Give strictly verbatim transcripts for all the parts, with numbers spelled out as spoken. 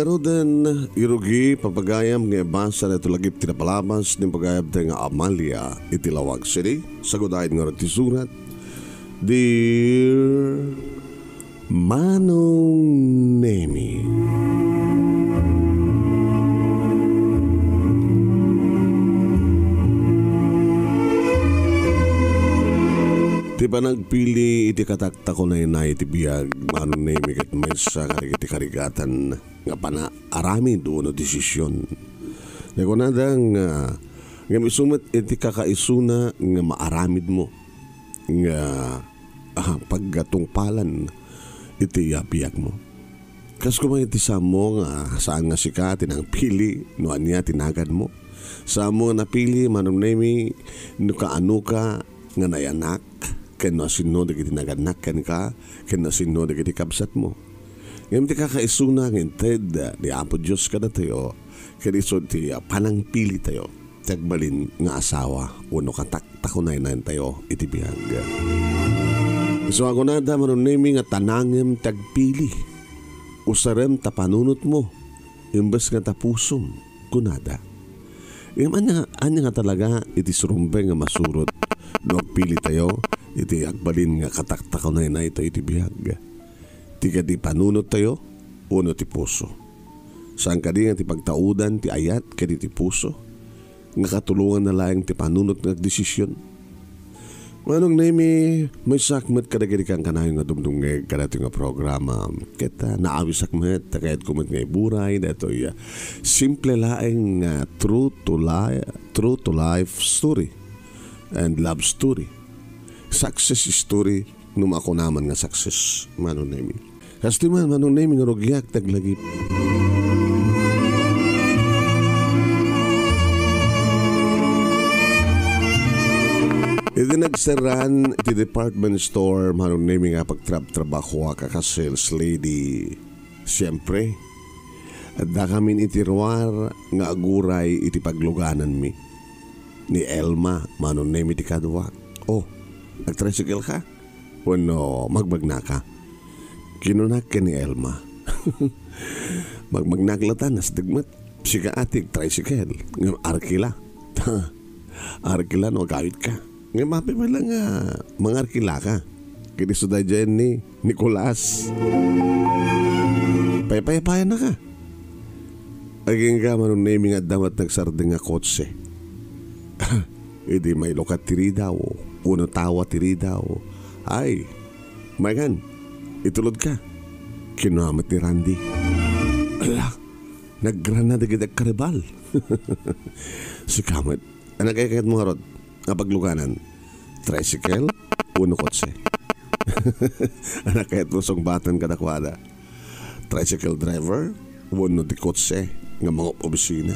Ngaruden, irugi, papagayam nga ibasa daytoy lagip ti napalabas ni pagayam tayo nga Amalia iti Lawag City. Sagudayen ngarud ti surat, Dear Manong Nemi. Ti panagpili iti kataktakunaynay iti biag, Manong Nemi, ket maysa kadagiti karigatan nga panaaramid wenno desisyon. Nakunada nga, ngem isu met iti kakaisuna nga maaramidmo nga, ah, paggatungpalan iti, ah, biagmo. Kas koma iti saanmo nga saan nga sika ti nangpili no ania ti naganmo. Saanmo nga napili, Manong Nemi, no kaano ka nga nayanak, ken no asino dagiti nagannak kenka, ken no asino dagiti kabsatmo. Ngem ti kakaisuna nga inted ni Apo Dios kadatayo, ken isu ti panangpilitayo ti agbalin nga asawa wenno kataktakunaynay tayo iti biag. Isu a kunada, Manong Nemi, nga ta nangem ti agpili. Usarem ta panunotmo, imbes nga ta pusom, kunada. Ngem ania, ania nga talaga iti surumbeng nga masurot no agpili tayo iti agbalin nga kataktakunaynay tayo iti biag? Ti kadi panunot tayo wenno ti puso? Saan kadi nga ti pagtaudan ti ayat kadi ti puso nga katulonganna laeng ti panunot nga agdesisyon? Manong Nemi, maysak met kadagiti kankanayon nga dumdumngeg kadatoy nga programa. Ket, ah, naawisak met, ta kayatko met nga iburay daytoy, ah, simple laeng nga true to li-, true to life story and love story. Success story no makunaman nga success, Manong Nemi. Kastoy man, Manong Nemi, nga rugiak ti aglagip. Idi nagserran iti department store, Manong Nemi, nga pagtrabtrabahoak a sales lady, siempre, adda kamin iti ruar nga aguray iti paglugananmi ni Elma, Manong Nemi, ti kaduak. "Oh, nagtricycle ka? Wenno magmagnaka?" Kinunak ken ni Elma. "Magmagnak latta, nasdeg met. Sika a ti agtricycle, ngem arkila. Arkila no agawidka. Ngem apay pay la nga mangarkilaka ken isu daydiay ni Nicolas? Paypaypayanaka. Agingga, Manong Nemi, nga adda met nagsardeng nga kotse. Idi mailukat ti ridaw, wenno tawa ti ridaw, ay, mayan, itulodka." Kinuna met ni Randy. Ala, nagrana dagiti agkaribal. Sika met, ania kayatmo ngarud a pagluganan? Tricycle wenno kotse? Ania kayatmo sungbatan kadakuada? Tricycle driver wenno ti kotse nga mangop-obisina?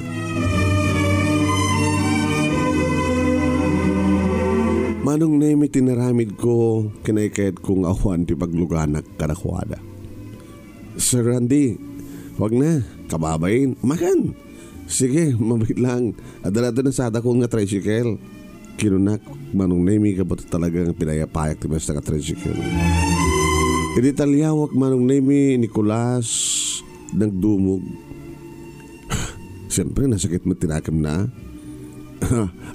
Manong Nemi, ti naramidko, kinaykayatko nga awan ti pagluganak kadakuada. "Sir Randy, wag na, kababain, makan. Sige, mabiit lang. Adda latta nasadakon nga tricycle." Kinunak, Manong Nemi, gapu ta talaga nga pinayapayak ti maysa nga tricycle. Idi taliawak, Manong Nemi, Nicolas, nagdumog. Siyempre, nasakit met ti nakemna.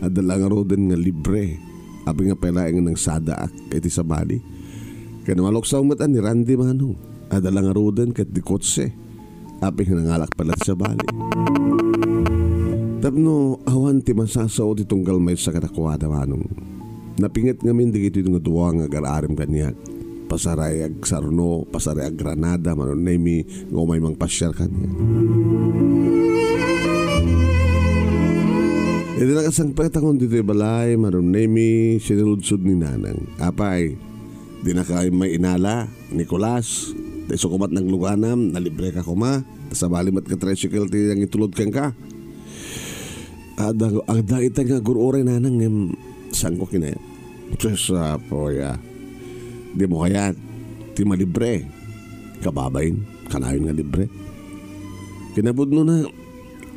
Adda la ngaruden nga libre. Apay nga pay laeng nga nangsadaak iti sabali. Ken maluksaw met a ni Randy, Manong. Adda la ngaruden ket ti kotse. Apay nga nangalak pay la ti sabali. Tapno awan ti masasao ti tunggal maysa kadakuada, Manong. Napinget ngamin dagitoy nga dua nga agar-arim kaniak. Pasaray agsarno, pasaray agranada, Manong Nemi, nga umay mangpasiar kaniak. Idi nakasangpetakon ditoy balay, Manong Nemi, sinaludsod ni Nanang. Apay, dinaka immay inala, Nicolas, ta isu koma ti nagluganam, nalibreka koma. Sabali met nga tricycle ti nangitulod kenka. Adda, adda ita nga agur-uray, Nanang, ngem saanko kinayat. Sus, apoy, a. Dimo kayat ti malibre? Kababain, kanayon nga libre. Kinapudnona,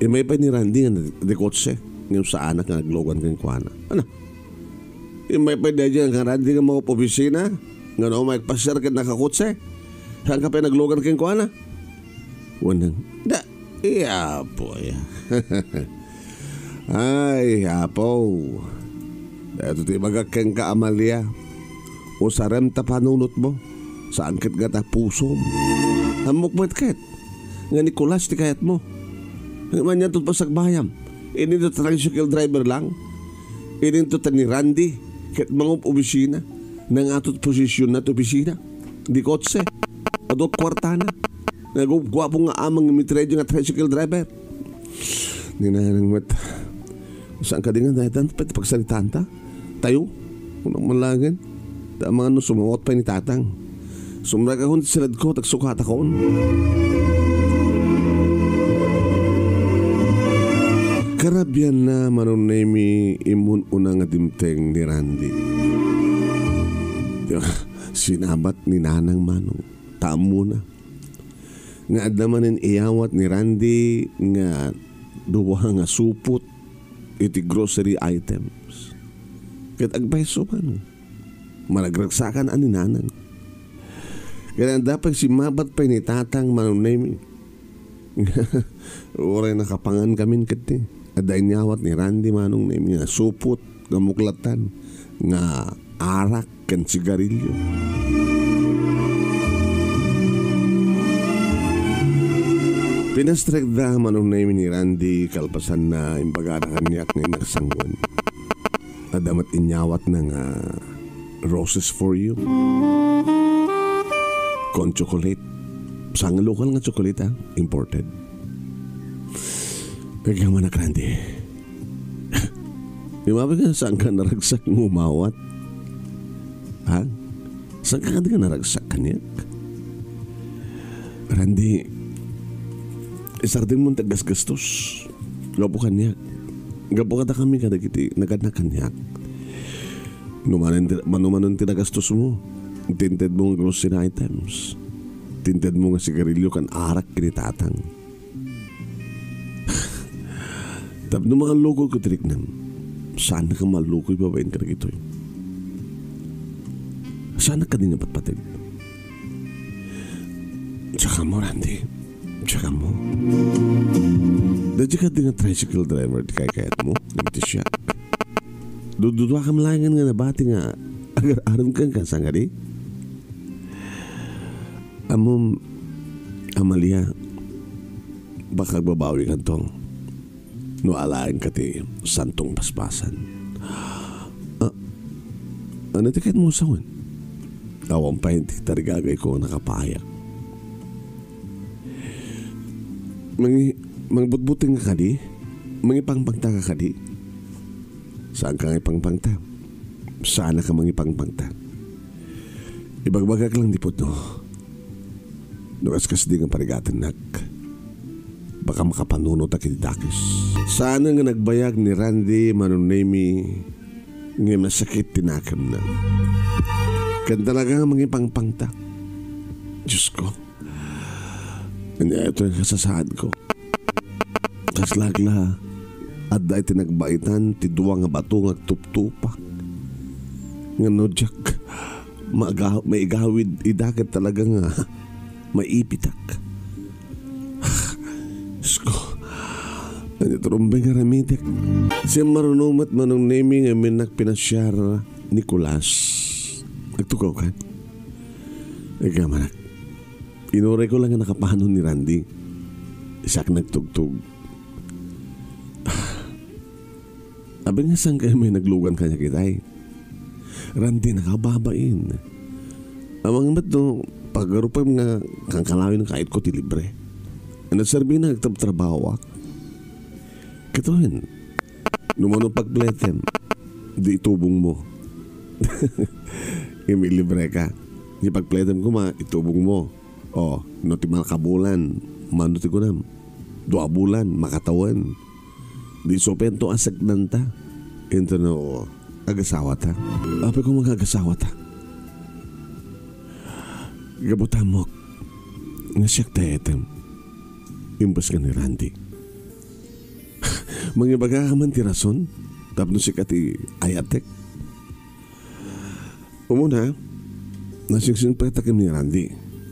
immay pay ni Randy nga di kotse, ngem saanak nga naglugan kenkuana. Ania? Immay pay daydiay nga Randy nga mangop-obisina, nga no umay agpasiar ket nakakotse, saanka pay naglugan kenkuana? Wenno, da, iya, apoy. Ay, apo. Dayto ti ibagak kenka, Amalia. Usarem ta panunotmo. Saan ket nga ta pusom. Ammok met ket nga Nicolas ti kayatmo. Ngem anianto ti pasagbayam? Idinto ta tricycle driver lang? Idinto ta ni Randy ket mangop-obisina? Nangato ti posisionna ti obisina? Di kotse. Adu kuartana. Nagguapguapo nga amang nga mitredio nga tricycle driver. Ni nanang met. Saan kadi nga daytan pay ti pagsaritanta? Tayo? Kunak man laengen. Ta amangan no sumawat pay ni Tatang. Sumrekakon ti siledko, ta agsukatakon. Karabianna, Manong Nemi, immun-una nga dimteng ni Randy. Sinabat ni Nanang Manong. Ta ammona nga adda manen iyawat ni Randy nga dua nga supot iti grocery items. Ket agpayso man, maragragsakan a ni Nanang. Ket adda pay simmabat pay ni Tatang, Manong Nemi. Uray nakapangan kamin ket ti adda inyawat ni Randy, Manong Nemi, nga supot nga muklatan nga arak ken sigarilyo. Pinastrekda, Manong Nemi, ni Randy, kalpasanna, imbagana kaniak nga inagsanguen. Adda met inyawatna nga roses for you. Kon chocolate. Saan nga lokal nga chocolate, ah. Imported. Kagamanak, Randy. Di ba, saan ka naragsak nga umawat? Ha? Saan ka nga naragsak kaniak? Randy, isardeng mo ti gasgastos. Gapu kaniak. Gapu kadakami kadagiti nagannak kaniak. No manen ti, mano-manon ti nagastos mo, tinted mo nga grocery items. Tinted mo nga sigarilyo ken arak ken ni Tatang. Tapno mangallukod ko ti riknam, saan ka mallukoy babaen kadagitoy. Saan ka din nga patpateg. Tsaka mo, Randy. Tsaka mo. Daydi ka di nga tricycle driver ti kaykayat mo, nagti siak. Dududuakam laengen nga nabati nga agar-arem ken kansa nga di? Ammom, Amalia, baka agbabawi kanto no alaenka ti santong basbasan. Ah, ano ti kayat mo sawen? Awan pay ti tarigagayko nga nakapayak. Mangi-, mangbutbuteng ka kadi? Mangipangpangta ka kadi? Saan ka nga ipangpangta? Saan ka mangipangpangta? Ibagbagak lang di pudno. No kaskasdi nga parigatennak, baka makapanunotak iti dakes. Saan nga nagbayag ni Randy, Manong Nemi, nga masakit ti nakemna. Ken talaga nga mangipangpangta. Diyos ko. Ania itoy nga kasasaadko? Kasla agla, adda iti nagbaitan ti dua nga bato nga agtuptupak. Nga no diak maaga-, maigawid ida ket talaga nga maipitak. Diyos ko, ania ti rumbeng nga aramidek? Simmaruno met Manong Nemi nga minnak pinasiar ni Nicolas. Agtugaw ka? Ika manak. Inuray ko lang nga nakapanon ni Randy. Siak nagtugtog. Abi nga saan kayo may naglugan kanya kitay? Randy, nakababain. Amang met no, paggarupem nga kangkalayo ng kait ko ti libre. Ano serbi na nagtrabtrabaho ak? Katuhin, no mano pagpletem, di itubong mo. Imi libre ka. Di pagpletem ko ma, itubong mo. O, no ti malkabulan, mano ti kunam? Dua bulan, makatawen. Di supento a seknanta. Into no, agasawata. Apay ko mga agasawata. Gabutamok. Nga siyak tayetem. Imbes ka ni Randy. Mangibaga ka man ti rason. Tapno sika ti ayatek. Umuna, nasingsingpetak ni Randy.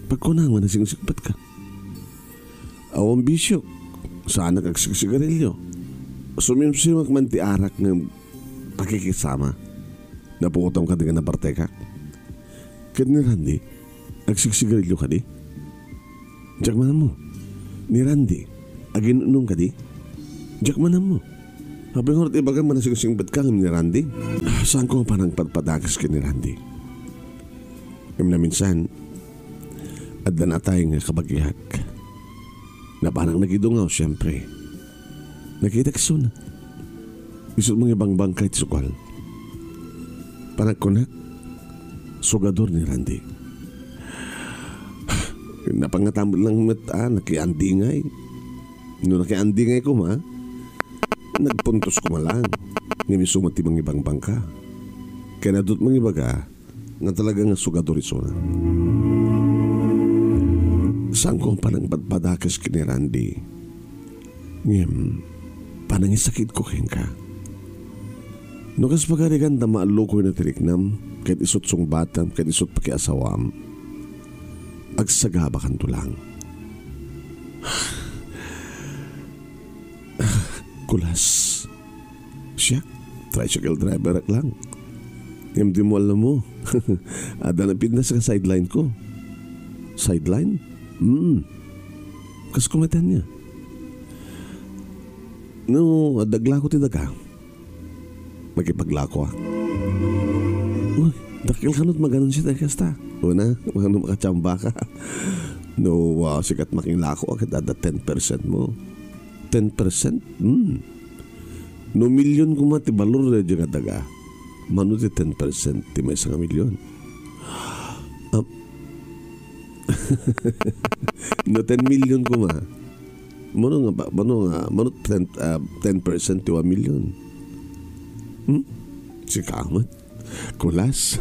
Pagkuna nga nasingsingpet ka. Awan bisiok. Saanak agsigsigarilio. Sumimsimak man ti arak ngem pakikisama. Napuotam kadi nga nabartekak. Ket ni Randy, agsigsigarilio kadi? Diak man ammo. Ni Randy, agin-inom kadi? Diak man ammo. Apay ngarud ibagam a nasingsingpetka ngem ni Randy? Ah, saanko a panangpadpadakes ken ni Randy. Ngem naminsan, adda natay nga kabagiak. Napanak nagidungaw, siempre. Nakitak isuna. Isut' mangibangbangka iti sugal. Panagkunak, sugador ni Randy. Napangatam lang met a nakiandingay. No nakiandingay koma, nagpuntos koma lang. Ngem isu met ti mangibangbangka. Ken adut mangibaga, nga talaga nga sugador isuna. Saanko a panangpadpadakes ken ni Randy. Ngem, panangisakitko kenka. No kas pagarigan ta maallukoyna ti riknam, ket isut' sungbatam, ket isut' pakiasawam, agsagabakanto lang. Kulas. Siak, tricycle driver ak lang. Ngem dimo alammo, adda napintas nga sideline ko. Sideline? Hmm. Kas kumeten niya. No, adda aglako ti daga. Makipaglako ak. Uy, dakkel kanut maganun siya tayo kasta. Una, ano makachamba ka? No, ah, sikat makilako ak, adda ten percent mo. Ten percent? Hmm. No million koma ti balor daydiay nga daga, mano ti ten percent ti maysa nga million? Ah, no ten million koma, mano nga ba, mano nga, mano ten, ah, ten percent ti one million? Hmm? Sika met. Kulas.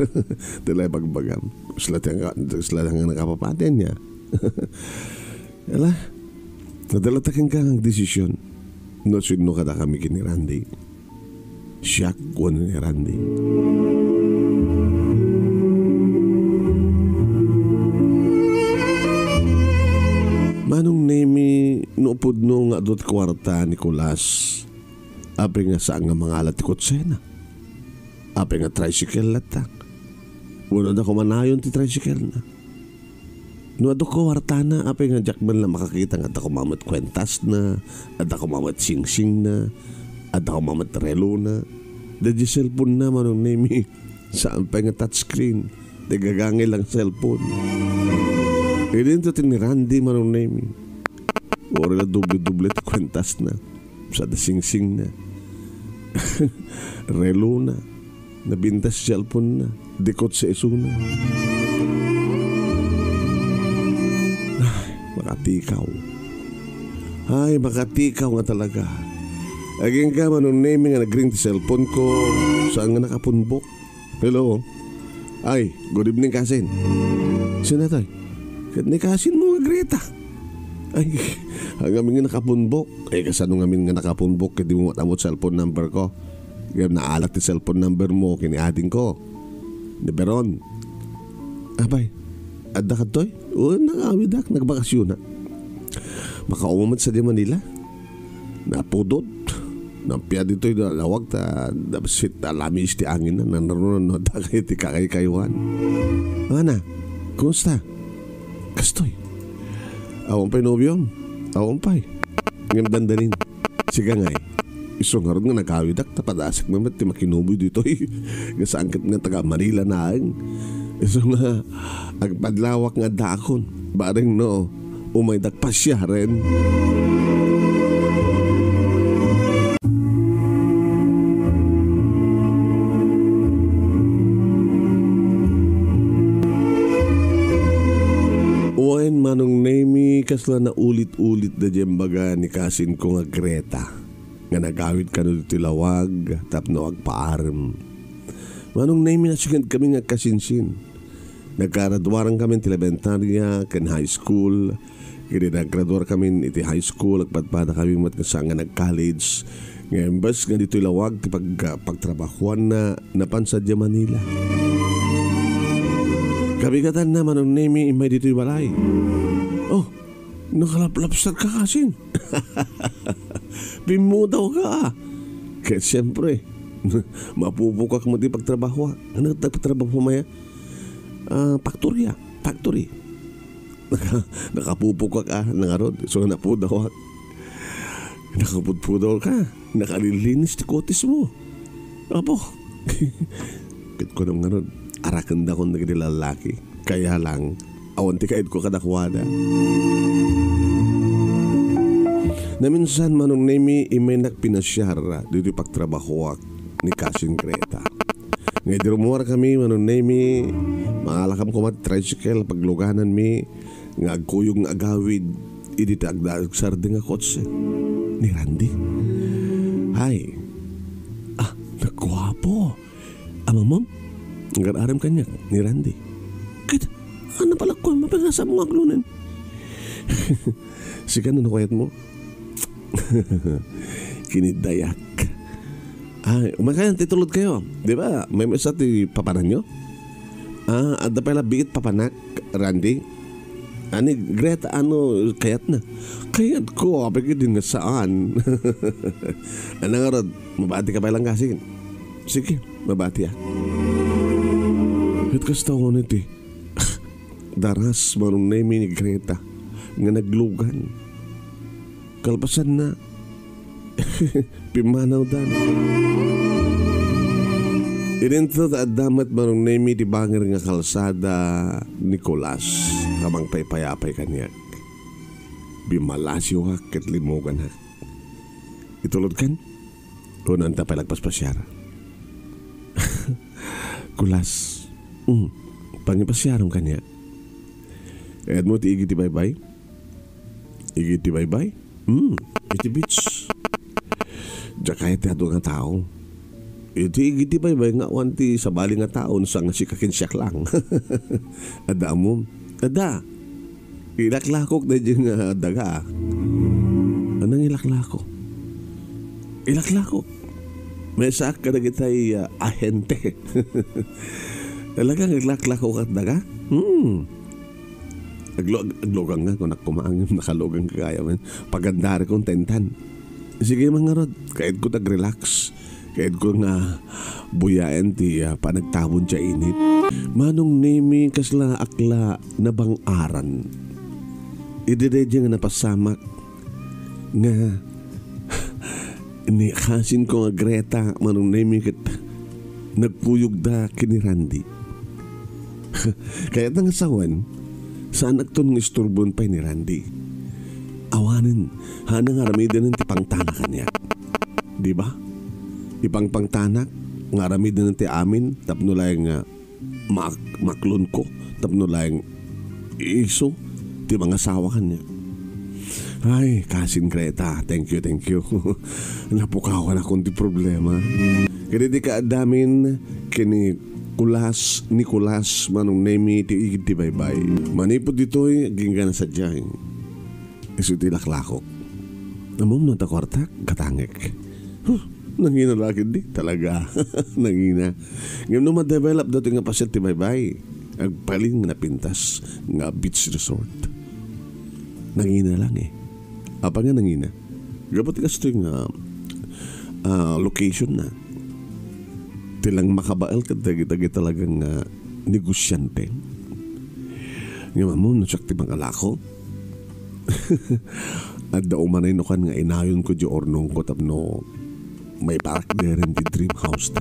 Ti la ibagbagam. Isla ti nga, isla ti nga nakapapaten niya. Ala, nadala ta kenka nga desisyon. No, sinno kadakami ken ni Randy. Siak wenno ni Randy. Manong Nemi, no pudno nga adu ti kuarta ni Kulas, apay nga saan nga mangala ti kotsena? Apay nga tricycle latta? Wenno adda koma nayon ti tricycle na? No adu kuartana, apay nga diak man la makakita nga adda koma met kuentasna, adda koma met singsingna, adda koma met relona? Daydiay cellphone na, Manong Nemi, saan pay nga touchscreen, ti gagangay lang cellphone. Idinto ti ni Randy, Manong Nemi. Uray la doble-doble ti kuentasna. Sada singsingna. Relona. Nabintas cellphone na. Dikot sa isuna. Ay, makatikaw. Ay, makatikaw nga talaga. Agingga, Manong Nemi, nga nagring ti cellphone ko. Saan nga nakapunbok? Hello? Ay, good evening, kasin. Sino toy? Ket ni kasin mo nga Greta. Ay, ngamin nga nakapunbok. Ay, kasano ngamin nga nakapunbok ket di mo matamot cellphone number ko? Ngem naalak ti cellphone number mo ken ni ading ko. Ni Beron. Abay, adda kadtoy? O, nangawidak, nagbakasyonak. Makauma met sadiay Manila. Napudot. Napiat ditoy da lawag ta dabsit ta lamis ti angin na nanaruna no adda kay ti kakaykaywan. Ana, kumusta? Kastoy. Awan pay nobiom? Awan pay. Ngem dandanin. Siga ngay. Isu ngarud nga nagawidak ta padasek met ti makinobio ditoy. Nga saan ket nga taga Manila naeng. Isu nga agpadlawak nga addaakon. Bareng no, umaydak pasiaren. Wen, Manong Nemi, kasla naulit-ulit da diay imbaga ni kasinko nga Greta, nga nagawid kano ditoy lawag tapno agpaarem. Manong Nemi, nasinged kami nga agkasinsin. Nagkaraduaran kami ti elementaria ken high school. Idi naggraduar kami iti high school, agpadpada kami met nga saan nga nag-college. Nga imbes nga ditoy lawag ti pag-, pagtrabahuanna, napan sadiay Manila. Kabigatanna, Manong Nemi, immay ditoy balay. Oh, Nakalaplapsat ka kasin. Pimmudawka. Ket siempre, mapupokak met ti pagtrabahoak. Ano ti pagtrabaho, Maya? Ah, factory, ah. Factory. Naka-, nakapupokak, ah, nangarod. So, napudawak. Nakapudpudawka. Nakalilinis ti kutis mo. Apo. Ket kunam ngarud, arakendakon dagiti lallaki. Kaya lang, awan ti kaidko kadakuada. Naminsan, Manong Nemi, imaynak pinasiar ditoy pagtrabahoak ni Kasin Greta. Nga idi rummuarkami, Manong Nemi, mangalakam koma ti tricycle, paglugananmi, nga agkuyog nga agawid idi ti agda-, agsardeng a kotse ni Randy. Hay. Ah, naguapo. Amamom? Agar-arem kaniak ni Randy. Ket, ano pala ko, mapagasa mo nga aglunen? Sika, no, kayat mo? Kinidayak. Ay, umakayan ti tulod kayo. Di ba? May mesa ti papananyo? Ah, adda pala biit papanak, Randy? Ani, Greta, ano, kayat na? Kayat ko, apay ka din nga saan. Ano nga rod, mabati ka pa lang kasi. Sige, mabati ah. Ket kasta ko na ti. Daras, Manong Nemi ni Greta, nga naglugan. Kalpasan na, pimmanawdan. Idinto ta adda met Manong Nemi ti bangir nga kalsada ni Kulas nga mangpaypayapay kaniak. Bimalasiwak ket limuganak. Itulod kan? Kunan ta pay nagpaspasiar. Kulas. Mm. Pangipasiaram kaniak. Edmo ti igi ti baybay? Igi ti baybay? Hmm, iti beach. Diak kayat ti adu nga tao. Iti igi ti baybay nga awan ti sabali nga tao, no saan nga sika ken siak lang. Adda ammom? Adda. Ilaklakok daydi nga daga. Anang ilaklako? Ilaklakok. Maysaak kadagitay, ah, ahente. Talagang ilaklakok ket daga? Hmm. Aglo-, ag-, aglugang nga, kunak koma ngem nakalugang ka gayam. Pagandari kon tentan. Sige man ngarud, kayatko nag-relax. Kayatko nga buyaen ti, ah, panagtabon ti init. Manong Nemi, kasla akla nabang-aran. Idi daydi nga napasamak nga ni kasinko nga Greta, Manong Nemi, ket nagkuyogda ken ni Randy. Kayatna nga sawen, saanakton nga isturbon pay ni Randy. Awanen, haanna nga aramidennen ti pangtana kaniak. Di ba? Ipangpangtanak nga aramidennen ti amin tapno laeng nga maak-, maklonko tapno laeng isu ti mangasawa kaniak. Ay, kasin Greta, thank you, thank you. Napukawanakon ti problema. Ket idi kaaddamin ken ni Kulas, ni Kulas, Manong Nemi, ti igid ti baybay. Manipud ditoy, agingga na sadiay. Isu ti laklakok. Ammom no adda kuartak, gatangek. Huh, nangina la ketdi, talaga. Nangina. Ngem no ma-develop daytoy nga paset ti baybay, agbalin nga napintas nga beach resort. Nangina lang eh. Apay nga nangina? Gapu ti kastoy nga, ah, location na. Ti lang makabael ket dagitay talaga nga negosyante. Ngem ammom no siak ti mangalako. Adda umanay no kan nga inayonko di urnongko tapno maiparak dayta di dream house ta.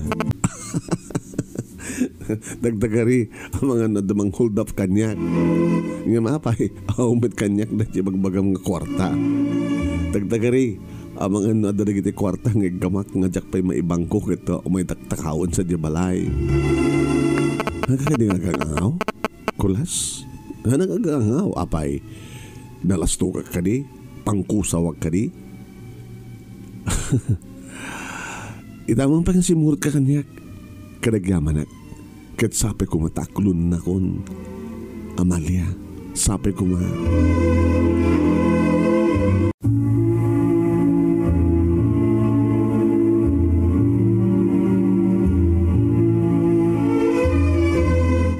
Dagdagari, amangan no adda mang-hold up kaniak. Ngem apay, aw met kaniak daydi bagbagam nga kuarta. Dagdagari, amangan no adda dagiti kuarta nga iggamak nga diak pay maibangko ket, uh, umay taktakawen sadiay balay. Nagkakadi nga agangaw? Kulas? Nga nagagangaw, apay? Nalastokak kadi? Pangkusawak kadi? Ita man pay nga simmurot ka kaniak, kadagyamanak. Ket sapay koma ta aklonnakon, Amalia. Sapay koma.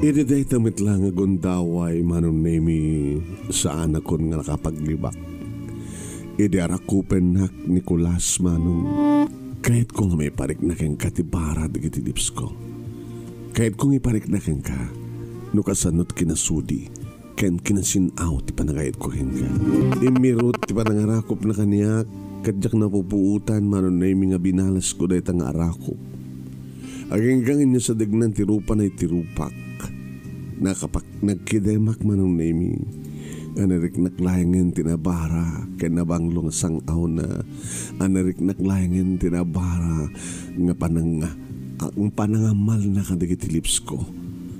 Idi dayta met la nga gundaway, Manong Nemi, saanakon nga nakapaglibak. Idi arakupennak ni Nicolas, Manong, kayatko nga maiparikna kenka ti bara dagiti lipsko. Kayatko nga iparikna kenka no kasano't kinasudi ken kinasin-aw ti panagayatko kenka. Immirut ti panangarakupna kaniak, ket diak napupuotan, Manong Nemi, nga binalasko dayta nga arakup. Agingga nga sadegnan ti rupana iti rupak. Nakapak-, nagkidemak, Manong Nemi. Anariknak laengen ti nabara ken nabanglo nga sang-awna. Anariknak laengen ti nabara nga panang-, a-, panangamalna kadagiti lipsko.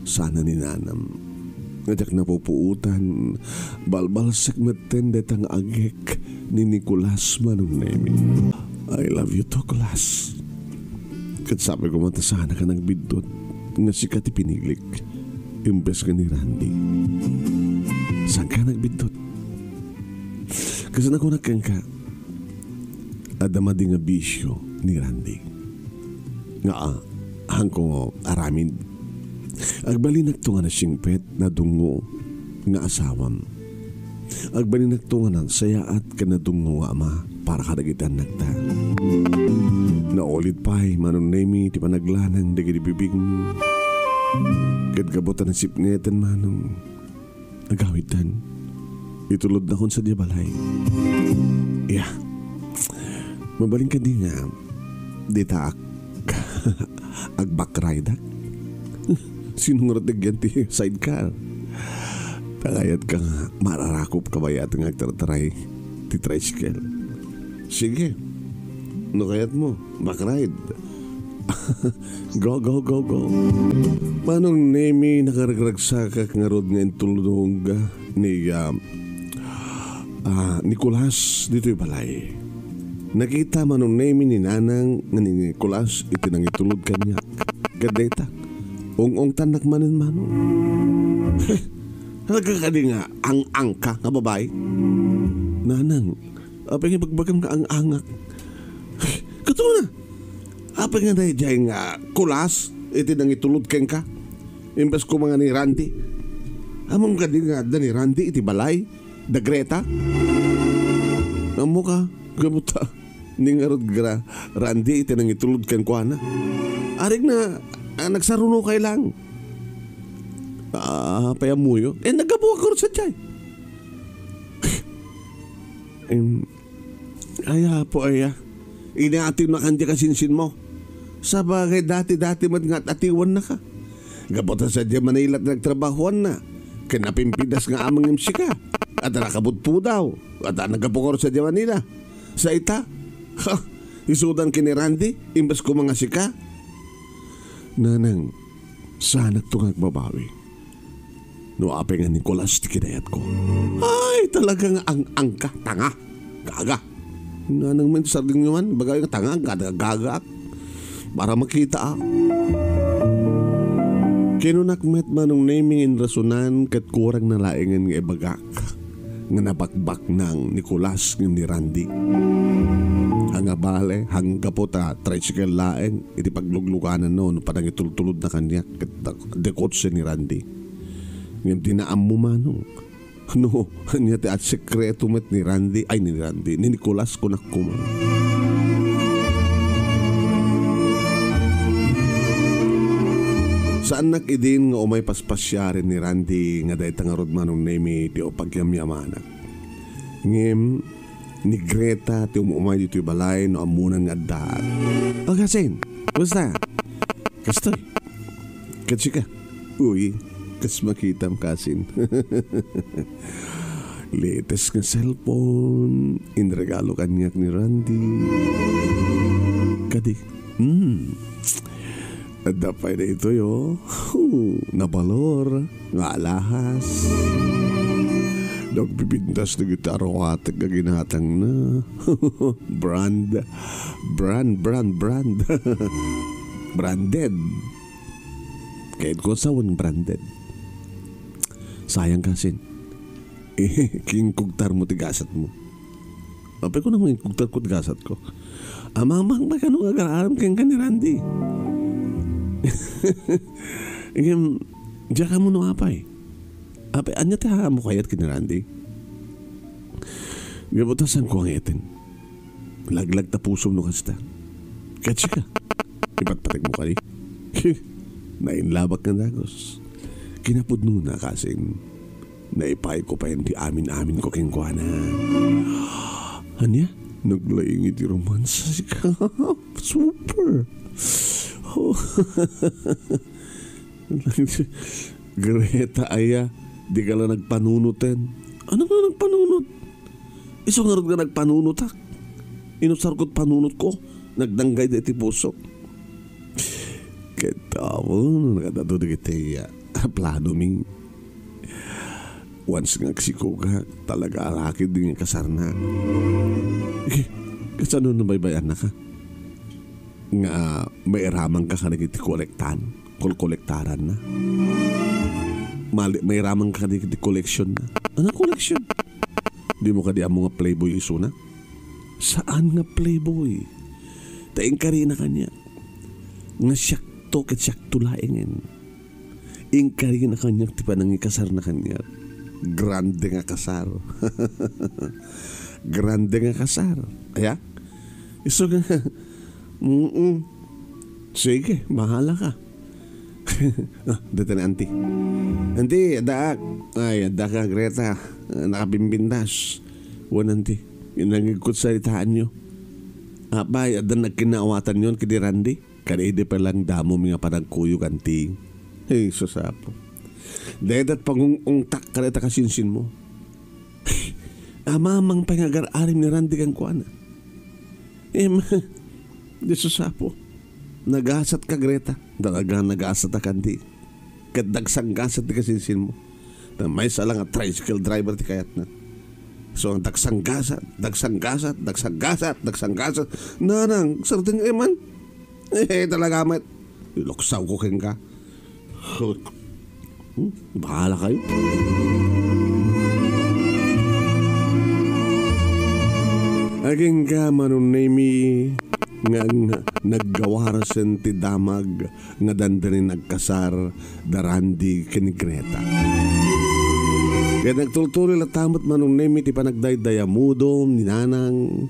Sana ni nanam. Nga diak napupuotan, balbalsek metten dayta nga agek ni Nicolas, Manong Nemi. I love you too, Colas. Ket sabi ko man ta saan ka nagbiddut nga sika ti pinilik imbes nga ni Randy. Saan ka nagbiddut? Kasi nakunak kenka, adda madi nga bisyo ni Randy. Nga, ah, hangko aramid. Agbalinakto nga nasingpet, nadungngo nga asawam. Agbalinakto nga nasayaat ken nadungngo nga ama para kadagiti annakta. Naulid pay, Manong Nemi, ti panaglanang dagiti bibigmi. Ket gapu ta nasipngeten, Manong, agawidtan. Itulodnakon sadiay balay. Iya. Mabalin kadi nga dita ak-, agbakrideak? Sino nga ruteg yan ti sidecar? Pangayatka nga mararakop ka bayat nga agtartaray ti tricycle. Sige. No kayat mo, bakride. Go, go, go, go. Manong Nemi, nakaragragsakak ngarud nga intulnog ni, ah, ah, Nicolas ditoy balay. Nakita, Manong Nemi, ni Nanang nga ni Nicolas iti nangitulod kaniak. Ket dayta, ung-ungtannak manen, Manong. Talaga kadi nga ang-angka nga babai? Nanang, apay nga ibagbagam nga ang-angak? Kato na. Apay nga daydiay nga Colas iti nangitulod kenka? Imbes koma nga ni Randy. Ammom kadi nga adda ni Randy iti balay? Da Greta? Ammoka, gapu ta, ni ngarud gra-, Randy iti nangitulod kenkuana. Arik na, ah, nagsarunokay lang. Ah, apay ammoyo? Eh, naggapu ka sadiay. Em, ay, apo, aya. Inaatiw na kan di kasinsin mo. Sabagay, dati-dati met nga at-atiwan na ka. Gapu ta sadiay Manila ti nagtrabahoan na. Ken napimpidas nga amang imsika. At nakabudpudaw. At naggapu ka sadiay Manila. Sa ita? Ha? Isudan ken ni Randy, imbes ko mga sika? Nanang, sanakto nga agbabawi. No apay nga Nicolas ti kinayatko. Ay, talaga nga ang-angka, tanga, gaga. Nanang men sarling man, bagay nga tanga, gaga, gaga. Para makita, ah. Kinunak met Manong Nemi nga inrasunan ket kurang na laengen nga ibagak nga nabakbaknang ni Nicolas ngem ni Randy. Ania bale, anggapo ta tricycle laeng iti pagluglugananna no panangitultulodna kaniak ket da-, dakotse ni Randy. Ngem dina ammo, Manong, no ania ti asekreto met ni Randy, ay, ni Randy, ni Nicolas, kunak koma. Saannak idin nga umay paspasiaren ni Randy nga dayta ngarud, Manong Nemi, ti pagyamyamanak. Ngem ni Greta ti um-umay ditoy balay no ammona nga addaak. O, Kasin, kumusta? Kastoy. Ket sika? Uy, kas makitam, Kasin. Latest nga cellphone, inregalo kaniak ni Randy. Kadi, hmm. Adda pay daytoy, oh. Hu, nabalor nga alahas. Nagbibintas dagiti aruatek nga ginatangna. Brand, brand, brand, brand. Branded. Kayatko sawen branded. Sayang, Kasin. Kinkugtar mo ti gasat mo. Apay ko nang mangikugtar ko ti gasat ko. Amang, amang, may kano nga agar-aram kenka ni Randy. Ngem, Diak ammo no apay. Apay, ania ti haammo kayat ken ni Randy? Gapu ta saanko a ngeten. Laglag ta pusom no kasta. Ket sika, ipatpategmo kadi? Nainlabak nga dagus. Kinapudnona, kasin, naipayko pay ti amin-aminko kenkuana. Ania? Naglaing iti romansa sika. Super. Oh. Greta aya, dika la nagpanunoten. Ania nga nagpanunot? Isu ngarud nga nagpanunotak. Inusarko ti panunotko, nagdanggayda iti pusok. Ket, ah, nakadado dagiti, ah, planomi. Once nga agsikogak, talaga arakid nga kasarnak. Eh, kasano nabaybayannak? Nga mairamanka kadagiti kolektan, kolkolektaranna. Mali, mairamanka kadagiti koleksionna. Ania koleksiyon? Dimo kadi ammo nga playboy isuna? Saan nga playboy? Ta inkarina kaniak nga siakto ket siakto laengen. Inkarina kaniak ti panangikasarna kaniak. Grande nga kasar. Grande nga kasar. Aya? Isu nga, mm. Sige, bahala ka. Ah, dita ni Auntie. Auntie, addaak. Ay, adda ka, Greta. Ah, nakabimbintas. Wen, Auntie. Nangigkot saritaanyo. Apay, adda nagkinaawatanyon ken ni Randy? Kadaydi pay lang damom nga panagkuyog, Auntie. Ay, sus, Apo. Dayta ti pangung-ungtak kadayta kasinsinmo. Amamang pay nga agar-arim ni Randy kenkuana. Em, di sus, Apo. Nagasatka, Greta. Talaga, nagasatak, Auntie. Ket dagsanggasat ti kasinsinmo. Ta maysa la nga tricycle driver ti kayatna. So, dagsanggasat, dagsanggasat, dagsanggasat, dagsanggasat. Nanang, sardeng eman. Eh, talaga met. Iluksawko kenka. Hmm, bahala kayo. Agingga, Manong Nemi, nga, nga naggawarasen ti damag nga dandani nagkasar da Randy ken ni Greta. Ket nagtultuloy latta met, Manong Nemi, ti panagdaydayamudom ni Nanang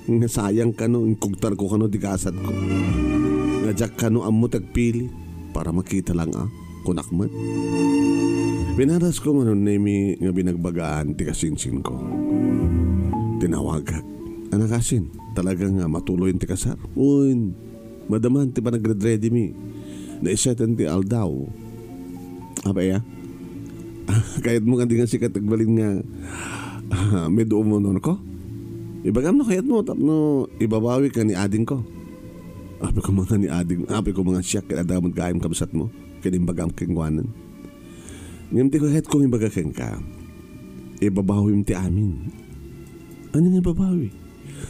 nga sayang kano, inkugtarko kano ti gasatko. Nga diak kano ammo ti agpili para makita lang a, kunak met. Pinadasko, Manong Nemi, nga binagbagaan ti kasinsinko. Tinawagak. Ania kasin, talaga nga matuloyen ti kasar? Wen, madaman ti panagredredimi. Naiseten ti aldaw. Apay a? Kayatmo kadi nga sika ti agbalin nga, ah, maid of honor ko? Ibagam no kayatmo tapno ibabawik ken ni adingko. Apay koma nga ni ading, apay koma nga siak ket adda met gayam kabsatmo, ket imbagam kenkuana. Ngem ti kayatko nga ibaga kenka, ibabawim ti amin. Ania nga ibabawi?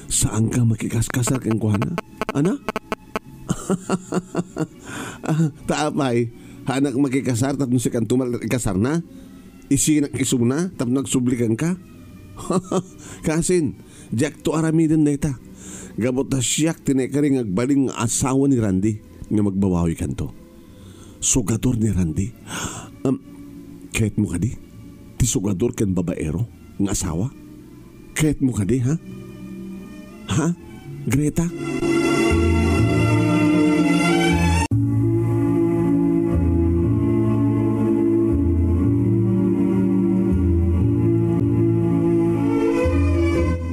Saanka makikaskasar kenkuana? Ania? Ah, ta apay, haanak makikasar tapno sikanto met ikasarna? Isinak isuna tapno agsubli kenka? Kasin, diakto aramiden dayta. Gapu ta siak ti naikari nga agbalin nga asawa ni Randy nga magbabawi kanto. Sugador ni Randy. Am, kayatmo kadi? Ti sugador ken babaero nga asawa? Kayatmo kadi, ha? Ha? Greta?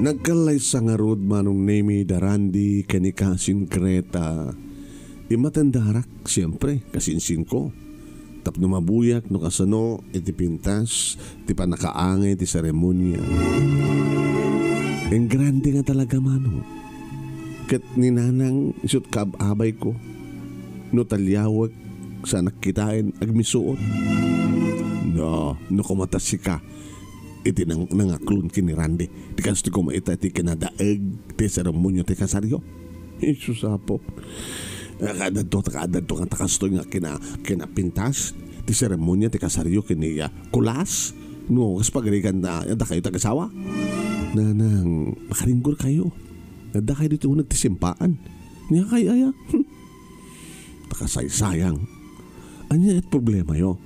Nagkallaysa ngarud, Manong Nemi, da Randy ken ni kasin Greta. Immatendarak, siempre, kasinsinko. Tapno mabuyak no kasano iti pintas ti pannakaangay ti seremonia. Engrande nga talaga, Manong. Ket ni Nanang isu't kaab-abayko. No taliawek, saanak kitaen agmisuot. No, no koma ta sika iti nang-, nangaklon ken ni Randy. Ti kastoy koma ita ti kinadaeg ti seremonia ti kasaryo. Jesus, Apo. Ah, kaadadto, kaadadto nga ta kastoy nga kina-, kinapintas ti seremonia ti kasaryo ken ni, ah, Kulas. No, kas pagarigan na, dakayo ti agasawa. Nanang, makaringgor kayo. Adda kayo ditoy uneg ti simpaan. Nia kay aya? Hmm. Nakasaysayang. Ania ti problemayo?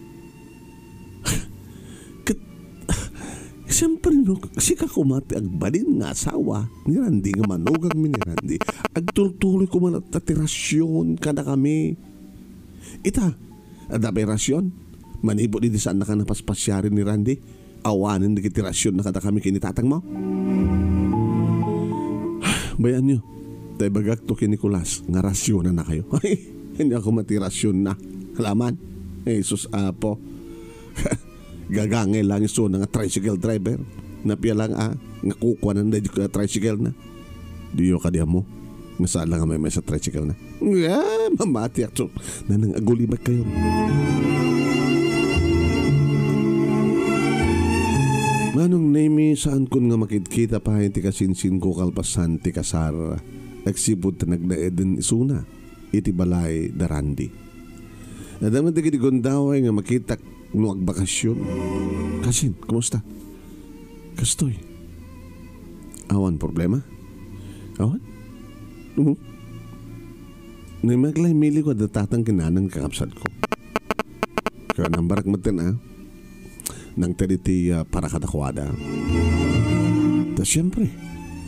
Siyempre, no, sika koma ti agbalin nga asawa ni Randy, nga manugang mi ni Randy. Agtultuloy koma latta ti rasion kadakami. Ita, adda pay rasion? Manipud idi saannaka napaspasiaren ni Randy, awanen dagiti rasionna kadakami ken ni tatangmo? Bayaanyo, ta ibagakto ken Nicolas nga rasionannakayo. Ay, ania koma ti rasionna. Alaman. Jesus, Apo. Gagangay lang isuna nga tricycle driver. Napia lang, ah, nga kukuanan daydi tricycle na. Diyo kadi ammo nga saan lang nga maymaysa tricycle na. Ah, mamatiak, so, nanang agulimek kayo. Manong Nemi, saankon nga makitkita pay ti kasinsinko kalpasan ti kasar. Agsipud ta nagnaeden isuna iti balay da Randy. Adda met dagiti gundaway nga makitak no agbakasyon. Kasin, kumusta? Kastoy. Awan problema? Awan? Mhm. Naimaglay miliko adda tatang ken nanang kakabsatko. Kaya nambarak metten, ah. Nangted iti, ah, para kadakuada. Ta siempre,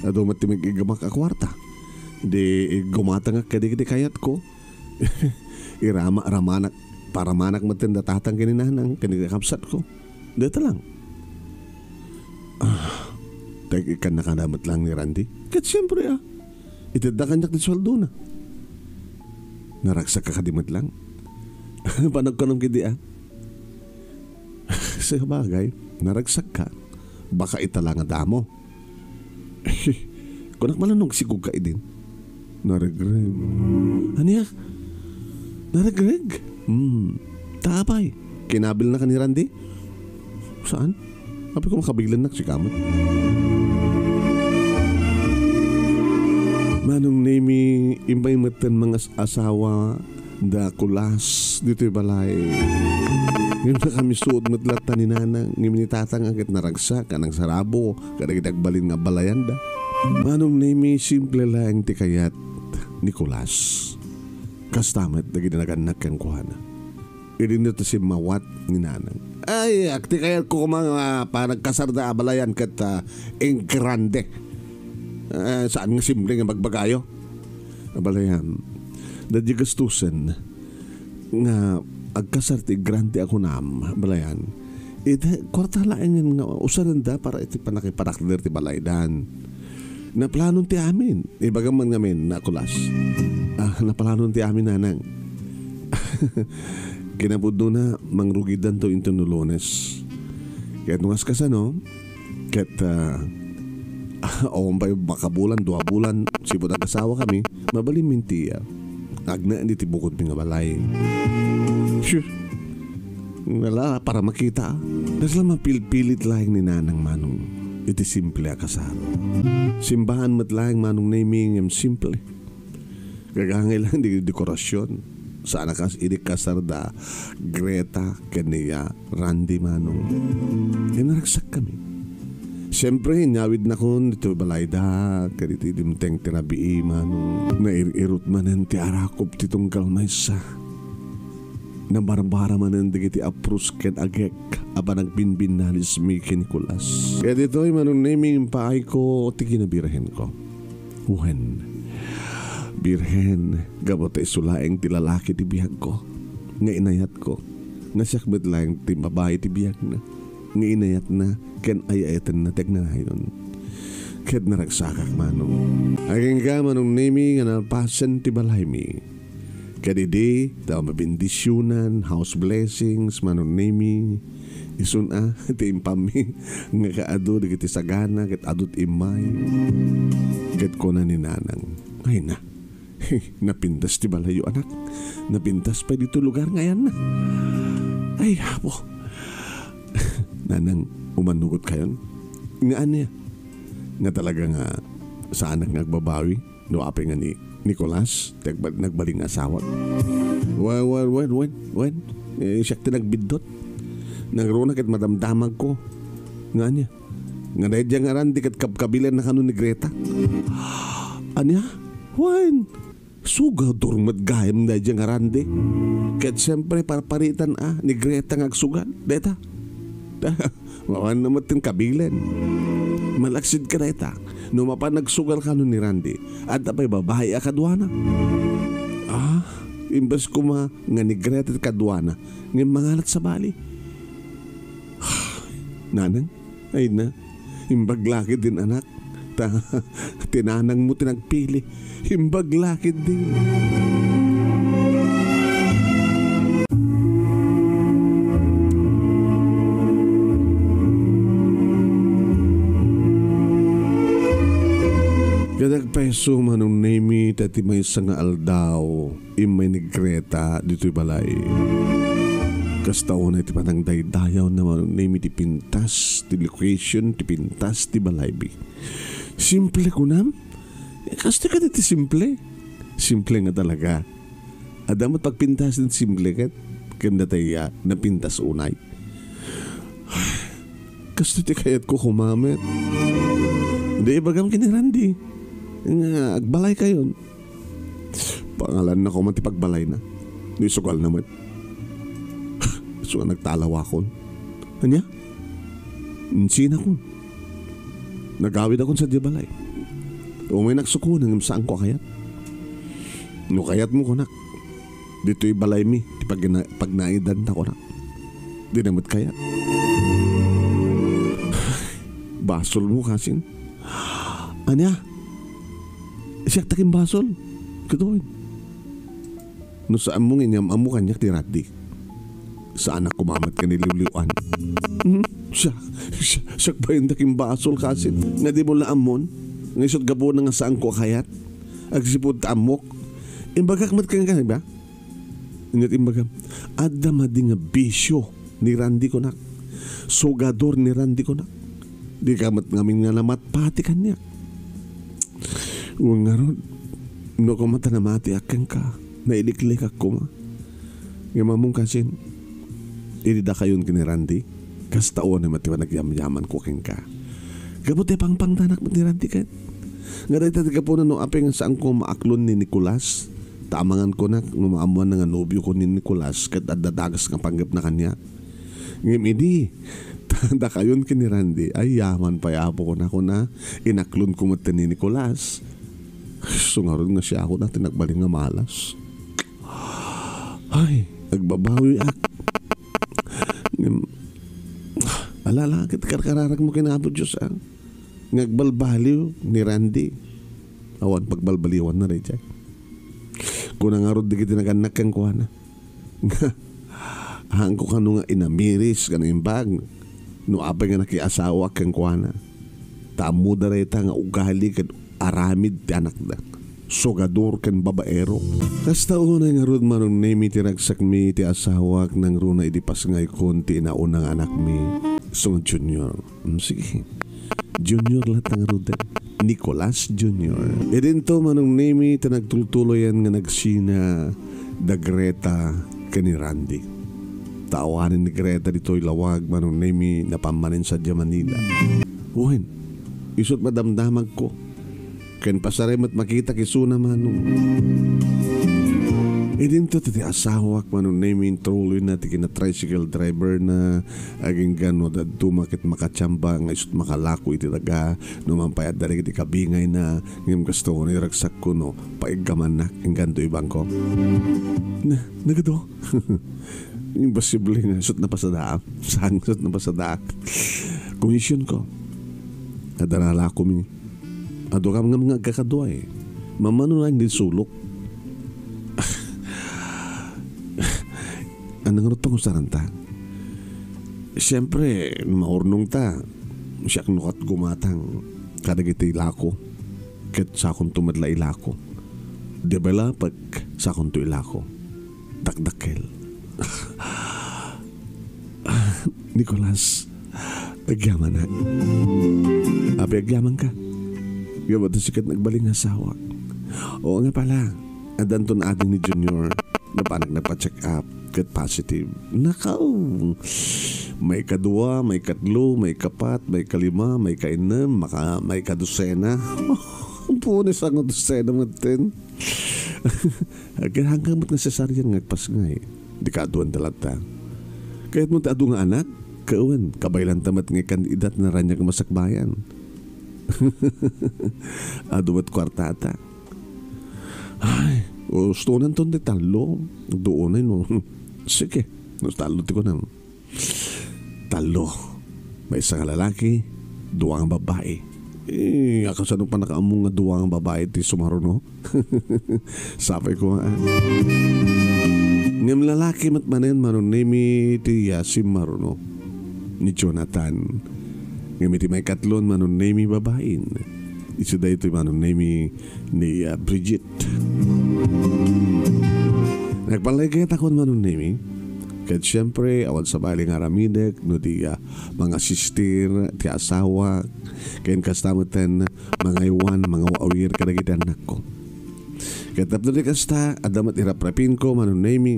adu met ti mag-iggamak a kuarta. Di iggumatangak kadagiti kayatko. Irama, ramanak, paramanak metten da tatang ken ni nanang, ken ni kakabsatko. Dayta lang. Ah, tay ikkan nakada met lang ni Randy. Ket siempre, ah, itedda kaniak ti sueldona. Naragsakka kadi met lang. Panagkuanam kadi, ah. Sabagay, naragsakka. Baka ita la nga damo. Kunak, malanong sigog ka idin. Naregreg. Ania? Naregreg? Hmm. Tapay. Kinabilnaka ni Randy? Saan? Apay ko makabilennak, sika met. Manong Nemi, imbay metten mangas-asawa da Kulas ditoy balay. Ngem nakamisuot met latta ni Nanang, ngem ni Tatang a ket naragsak a nangsarabo kadagiti agbalin nga abalayanda. Manong Nemi, simple laeng ti kayat ni Kulas. Kasta met dagiti nagannak kenkuana. Idinto simmawat ni Nanang. Ay, ak ti kayatko koma nga panagkasarda a balayan ket, ah, engrande. Ah, saan nga simple nga bagbagayo? Abalayan, dadya gastusen nga agkasar ti grande a kunam, abalayan. Iti kuarta laengen nga usarenda para iti pannakiparakder ti balaydan. Naplanon ti amin. Ibagam man ngamin, Nakulas. Ah, naplanon ti amin, Nanang. Kinapudnona, mangrugidanto inton no Lunes. Ket no askasano, ket, ah, awan pay makabulan, dua bulan, sipud agasawa kami, mabalinmin ti, ah, agnaed iti bukodmi nga balay. Sure. Wala, para makita. Kasla mapilpilit laeng ni Nanang Manong iti simple a kasar. Simbahan met laeng Manong Nemi ngem simple. Gagangay lang di dekorasyon. Sana kas idi kasar da Greta ken ni, ah, Randy Manong. Inaragsak kami. Siyempre, inyawidnakon ditoy balayda, kaditoy dimteng ti rabii, Manong. Nair-irot manen ti arakop ti tunggal maysa. Nabarbara manen dagiti apros ken agek a panagbinnannalis mi ken Nicolas. Kaditoy, Manong Nemi, impaayko ti kinabirhenko. Wen, Birhen, gapu ta isu laeng ti lalaki ti biagko, nga inayatko, nga siak met laeng ti babai ti biagna, nga inayatna ken ay-ayatenna ti agnanayon. Ket naragsakak, Manong. Agingga, Manong Nemi, nga nalpasen ti balaymi. Ket idi ta mabendisionan, house blessings, Manong Nemi, isun a ti impammi nga kaadu dagiti sagana ket adu ti immay. Ket kuna ni Nanang, "Ay na, napintas ti balayyo, anak. Napintas pay ditoy lugar nga ayanna. Ay, Apo." "Nanang, umanugotkayon?" "Nga ania?" "Nga talaga nga saanak nga agbabawi?" No apay nga ni Nicolas, ti agba-, nagbalin nga asawak. Wen, wen, wen, wen, wen. Eh, siak ti nagbiddut. Nangruna ket madamdamagko. Nga ania? Nga daydiay nga Randy ket kabkabilanna kano ni Greta. Ania? Wen. Sugador met gayam daydiay nga Randy. Ket siempre, parparitan a ni Greta nga agsugal. Deta. Mapanna met ti kabilen. Malaksid ka dayta. No mapan nagsugal kano ni Randy, adda pay babai a kaduana. Ah, imbes koma nga ni Greta ti kaduana, ngem mangalat sabali. Nanang, ay na, imbag lakid din anak. Ta, ti nanang mo ti nagpili. Imbag lakid din. Kadagpayso, Manong Nemi, ta ti maysa nga aldaw, immay ni Greta ditoy balay. Kasta unay ti panangdaydayaw na, Manong Nemi, ti pintas ti location, ti pintas ti balay, bi. Simple kunam? Eh, kastoy kadi ti simple? Simple nga talaga. Adda met pagpintas ti simple ket ken datay a napintas unay. Kastoy ti kayatko koma met. Di ibagam ken ni Randy nga agbalaykayon. Pangalanna koma ti pagbalayna. No isugalna met. Isu nga nagtalawakon. Ania? Insinakon. Nagawidakon sadiay balay. Umay nagsukuna ngem saanko a kayat. No kayatmo, kunak, ditoy balaymi ti pagna-, pagnaidanta, kunak. Dina met kayat. Basolmo, kasin. Ania? Siak ti akin basol. Kadua. No saanmo nga inyam-ammo kaniak ti Randy. Saanak koma met ken ni liwliw-an. Hmm? Siak, siak, siak pay ti akin basol, kasin. Nga dimo la ammon? Nga isut' gapuna nga saanko a kayat? Agsipud ta ammok. Imbagak met kenka, di ba? Inyat imbagam, adda madi nga bisio ni Randy, kunak. Sugador ni Randy, kunak. Dika met ngamin nga namatpati kaniak. Wen ngarud, no koma ta namatiak kenka, nailiklikak koma. Ngem ammom kasin, idi dakayon ken ni Randy, kasta unay met ti panagyamyamanko kenka. Gapu ti pangpangdanak met ni Randy ket. Nga dayta ti gapuna no apay nga saanko maaklon ni Nicolas, ta amangan kunak no maammoanna nga nobioko ni Nicolas ket adda dagus nga panggepna kaniak. Ngem idi, ta dakayon ken ni Randy, ay yaman pay, Apo, kuna, kuna, inaklonko met ni Nicolas. Isu ngarud nga siakon ti nagbalin nga malas. Ay, agbabawiak. Ngem, ala, ala, ket karkararagmo ken Apo Dios, a. Nga agbalbaliw ni Randy. Awan pagbalbaliwanna daydiay. Kuna ngarud dagiti nagannak kenkuana. Nga, haanko kano nga inamiris ken naimbag no apay nga nakiasawa kenkuana. Ta ammoda dayta nga ugali ken aramid ti anakda. Sugador ken babaero. Kasta unay ngarud, Manong Nemi, ti ragsakmi ti asawak nangruna idi pasngaykon ti inauna nga anakmi. Isu nga Junior. Mm, sige. Junior latta ngaruden. Nicolas Junior. Idinto, Manong Nemi, ti nagtultuloyan nga nagsina da Greta ken ni Randy. Ta awanen ni Greta ditoy lawag, Manong Nemi, napan manen sadiay Manila. Wen, isut' madamdamagko. Ken pasarem met makitak isuna, Manong. Idinto ti asawak, Manong Nemi, intuloyna ti kina-tricycle driver na, agingga no adda duma ket makachamba nga isut' makalako iti daga, no man pay adda dagiti kabingayna, ngem kasta unay ragsakko no paiggamannak, ingganto ibangko. Na, nagado. Imposible nga isut' napasadaak. Saan nga isut' napasadaak? Komisyon ko. Adda nalakomi. Adu kam ngem nga agkakadua, eh. Mamano na indi sulok. Anang rutong usaranta? Siyempre, maurnong ta. Siak no kat gumatang kadagiti ilako. Ket sakonto met la ilako. Developek, sakonto ilako. Dakdakkel. Nicolas, agyamanak. Apay agyamanka? Gapu ta sika ti nagbalin nga asawak. Oo nga pala, addanton ading ni Junior. Napanak nagpa-check up ket positive. Nakaw! Maikadua, maikatlo, maikapat, maikalima, maikainnem, maka-, maikadosena. Ampon, sangadosena metten. Agkahangkang met nga cesarean nga agpasngay. Di kaaduan ta latta. Kayatmo ti adu nga anak? Ket wen, kabaylanta met nga ikkan-idat nga raniag a masakbayan. Adu met kuartata. Ay, ustonanton ti tallo. Duonay no. Sige, no tallo ti kunam. Tallo. Maysa nga lalaki, dua nga babbai. Eh, a, kasano pay nakaammo nga dua nga babbai ti sumaruno? Sapay ko nga. Ngem lalaki met manen, Manong Nemi, ti, ah, simmaruno ni Jonathan. Ngem iti maikatlo, Manong Nemi, babain. Isu daytoy, Manong Nemi, ni, ah, Bridget. Nagpalagayakon, Manong Nemi. Ket siempre, awan sabali nga aramidek no di, ah, mangasistir ti asawa, ken kasta metten mangaywan, mangaw-awir kadagiti annakko. Ket tapno di kasta, adda met iraprapinko, Manong Nemi.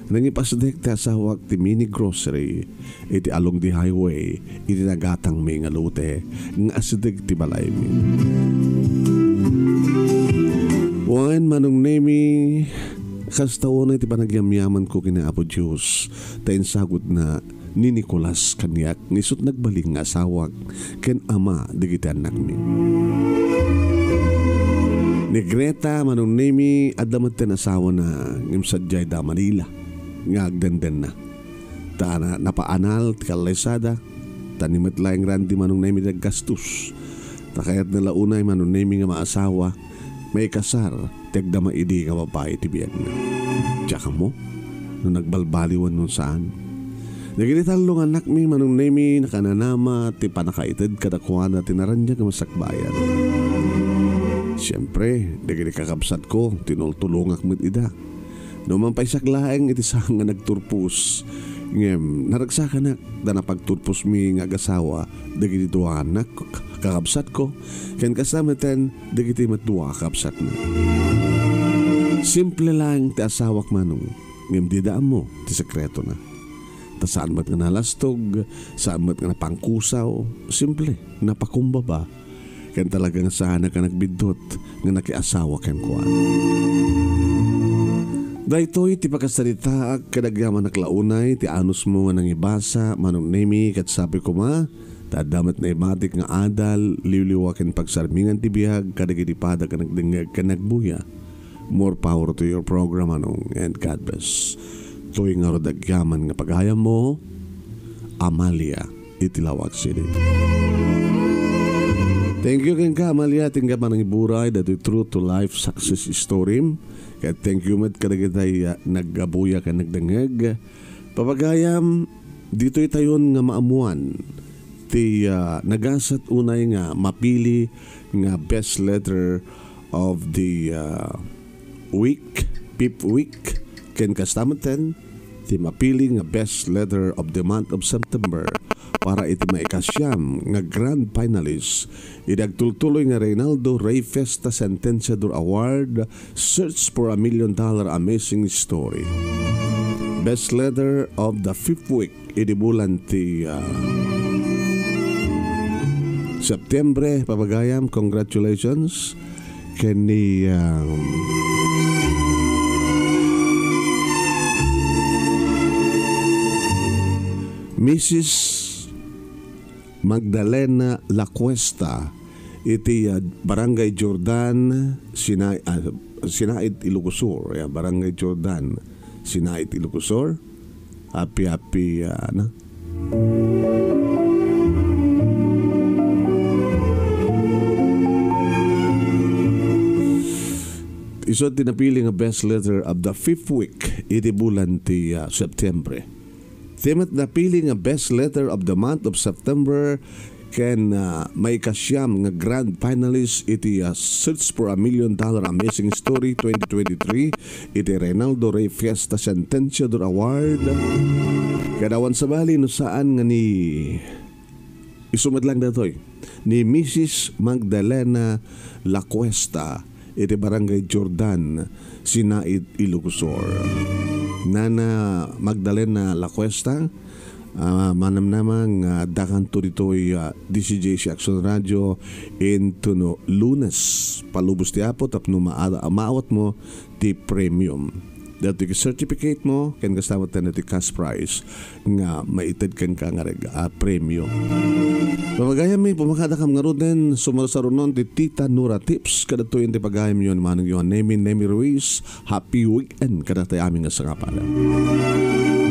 Nangipasdek ti asawak ti mini grocery iti along di highway, iti nagatangmi nga lote nga asideg ti balaymi. Wen, Manong Nemi, kasta unay ti panagyamyamanko ken ni Apo Dios, ta insagutna ni Nicolas kaniak nga isut' nagbalin nga asawak ken ama dagiti annakmi. Ni Greta, Manong Nemi, adda metten asawana, ngem sadiayda a Manila nga agdendenna. Ta na-, napaanal ti kallaysada, ta ni met laeng Randy, Manong Nemi, ti aggastos. Ta kayatna la unay, Manong Nemi, nga maasawa, maikasar, ti agdama idi nga babbai ti biagna. Diak ammo no nagbalbaliwan wenno saan. Dagiti tallo nga annakmi, Manong Nemi, nakananama ti pannakaited kadakuada ti naraniag a masakbayan. Siempre, dagiti kakabsatko, tinultulongak met ida. No mangpaysak laeng iti saan nga nagturpos, ngem naragsakanak ta napagturposmi nga agasawa dagiti dua nga annak, kakabsatko, ken kasta metten dagiti met dua a kabsatna. Simple laeng ti asawak, Manong, ngem dida ammo ti sekretona. Ta saan met nga nalastog, saan met nga napangkusaw, simple, napakumbaba, ken talaga nga saanak a nagbiddut nga nakiasawa kenkuana. Daytoy ti pakasaritaak ket agyamanak la unay ti anusmo nga nangibasa, Manong Nemi, ket sapay koma, ta adda met naibatik nga adal, liwliwa ken pagsarmingan ti biag kadagiti padak a nagdengngeg ken nagbuya. More power to your program, Manong, and God bless. Toy ngarud agyaman nga pagayammo, Amalia, iti Laoag City. Thank you kenka, Amalia, ti inka panangiburay daytoy True to Life Success Story. Ket thank you met kadagiti, ah, nagbuya ken nagdengngeg. Papagayam, ditoy tayon nga maammuan ti, ah, nagasat unay nga mapili nga best letter of the, ah, week, fifth week, ken kasta metten ti mapili nga best letter of the month of September para iti maikasiam nga grand finalist iti agtultuloy nga Reynaldo Rey Fiesta Sentenciador Award, Search for a Million Dollar Amazing Story. Best letter of the fifth week iti bulan ti, ah, Septiembre, papagayam, congratulations. Ken ni, ah, Missus Magdalena Lacuesta iti, ah, Barangay Jordan, Sina-, ah, Sinaid, Ilocos Sur. Yeah, Barangay Jordan, Sinaid, Ilocos Sur. Happy, happy, ah, ano? Isu ti napili nga best letter of the fifth week iti bulan ti, ah, Septiembre. Ti met napili nga best letter of the month of September ken, ah, maikasiam nga grand finalist iti, ah, Search for a Million Dollar Amazing Story twenty twenty-three iti Reynaldo Rey Fiesta Sentenciador Award. Ket awan sabali no saan nga ni Isu met lang daytoy ni Missus Magdalena Lacuesta iti Barangay Jordan, Sinaid, Ilocos Sur. Nana Magdalena Lacuesta, ah, manamnama nga addakanto ditoy, ah, D C J C Action Radio intono Lunes. Palubos ti Apo tapno maa-, maawatmo ti premium. datoy certificate mo, ken kasta met datoy cash prize nga maited kenka nga reg-, ah, premyo. Papagayammi, pumakadakam ngaruden, sumarsarunon ti Tita Nora Tips, kadatoy ti pagayamyo ni Manong Johan Nemi, Nemi Ruiz. Happy weekend kadatayo amin nga sangapalan.